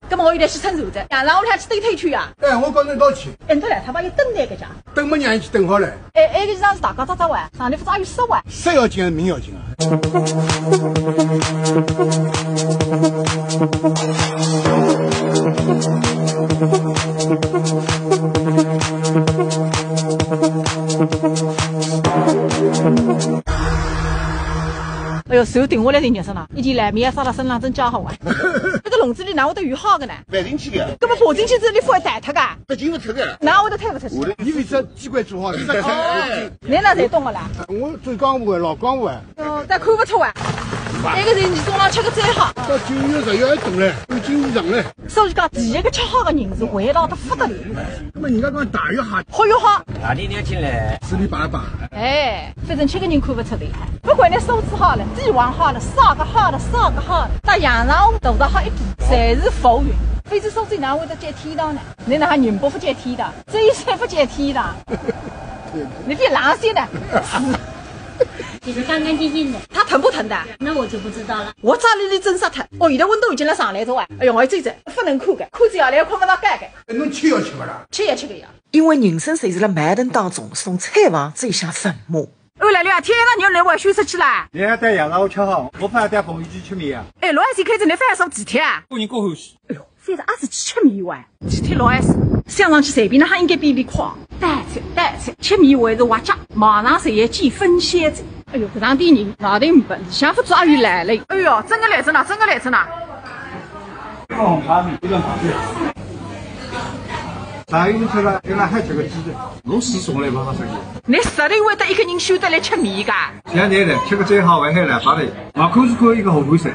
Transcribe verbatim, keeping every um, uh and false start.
搿么我现在去乘船哉，杨浪屋里向去兜兜圈啊。哎，我跟侬一道去。哎，侬来，他妈又等那个家。等么让伊去等好了。哎，埃个衣裳是大家着着哇，上头勿是还有色哇？色要紧，命要紧啊。 哎哟，手停下来的热身了，一件蓝棉衫了身上真家伙啊！搿个笼子里哪会得有好个呢？爬进去个。搿么爬进去之后，伊勿会弹脱个？爬进勿脱个。哪会得推勿出去？我的，伊为啥机关做好了？哎。侬哪侪懂个啦？我最江湖个，老江湖个。哟，但看勿出啊。埃个是侬中浪吃个最好。到九月、十月还等嘞，有经济上嘞。所以讲，第一个吃好个人是味道得勿得了。那么人家讲大鱼好，好鱼好。哪里年轻嘞？十里八八。哎，反正吃个人看勿出的。不管侬素质好了，帝王好了，啥个好了，啥个好了，到阳澄湖大道好一点，侪是浮云。非洲素质哪会得见天堂呢？侬哪能宁波勿见天堂？舟山勿见天堂？侬别狼心呢。 其实干干净净的。它疼不疼的？那我就不知道了。我早浪里蒸杀脱，哦，现在温度已经辣上来了哇。哎哟，我这只不能看个，看仔夜里困勿着觉个。侬吃药吃勿啦？吃药吃个呀。因为人生侪是辣矛盾当中，从产房走向坟墓。哦，来了，天上牛来，我要休息去啦。侬要带羊肉吃好，我怕带朋友去吃面啊。哎，老阿姐开着，侬反而坐地铁啊？个人过后是。哎哟， 反正也是去吃面哇，地铁老碍事，想上去随便哪哈应该比比快。带菜，带菜，吃面还是滑脚，马上侪要见分晓哉。哎哟，搿上点人，外头没，里向勿抓鱼来了。哎哟，真个来着呢，真个来着呢。一碗泡面，一碗泡面。啥意思吃了？原来还吃个鸡的，侬是从来勿好吃个。侬实在会得一个人选得来吃面噶？现在的，吃个最好还还来发的，马口是口一个红灰色。